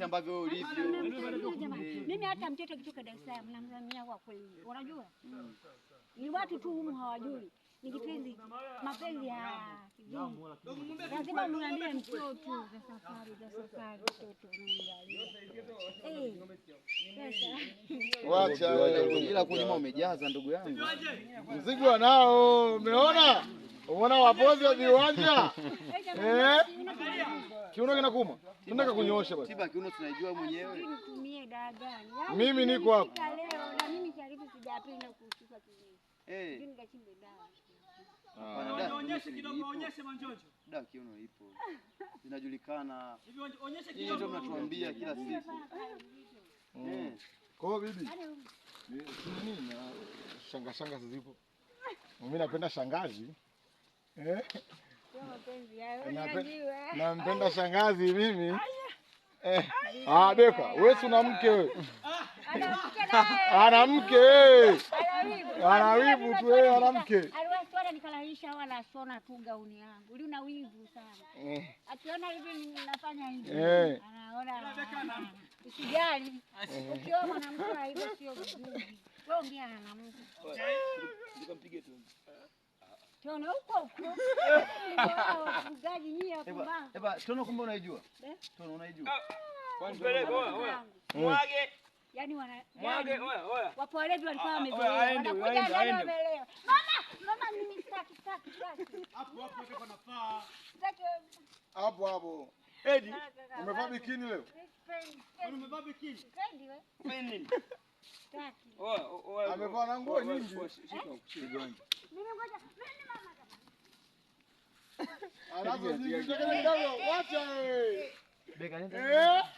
Jinsi ambavyo wewe ulivyo. Mimi hata mtoto akitoka Dar es Salaam namzamia kwa kweli. Unajua? Ni watu tu humu hawajui. Ni kipenzi, mapenzi ya lazima mwambie mtoto za safari, za safari mtoto unamwangalia. Sasa Wacha wewe. Ila kunyuma umejaza ndugu yangu. Mzigo wanao, umeona? Umeona wapozi wa viwanja? Kiuno kinakuuma. Tunataka kunyoosha basi. Tiba kiuno tunaijua mwenyewe. Nitumie dawa gani? Mimi niko hapa. Leo na mimi sharifu sijapenda kushika kiuno. Nikachimbe dawa. Onyeshe kidogo, onyeshe manjonjo. Dawa kiuno ipo. Inajulikana. Hivi onyeshe kidogo. Ndio mnatuambia kila siku. Kwa hiyo bibi, nini na shanga shanga zipo. Mimi napenda shangazi. Nampenda shangazi mimi. Beka, wewe si una mke wewe. Ana mke. Ana wivu tu yeye, ana mke. Aliwaswala nikalaisha wala shona tu gauni yangu. Uli una wivu sana. Akiona hivi ninafanya hivi. Anaona. Usijali. Ukiona mwanamke hivyo sio vizuri. Wewe ongea na mtu. Nikampige tu. Tono huko huko. Wafugaji nyinyi hapo. Eba, tono kumbe unaijua? Tono unaijua? Mwage. Yaani wana mwage, oya oya. Wapo walevi walikuwa wamezoea. Wanakuja ndani wamelewa. Mama, mama mimi sitaki sitaki sitaki. Hapo hapo weka panafaa. Sitaki. Hapo hapo. Edi, umevaa bikini leo? Umevaa bikini? Sipendi wewe. Sipendi nini? Sitaki. Oya oya. Amevaa na nguo nyingi. Mimi ngoja. Mimi mama. Alafu nyingi kidogo, wacha wewe. Beka nenda.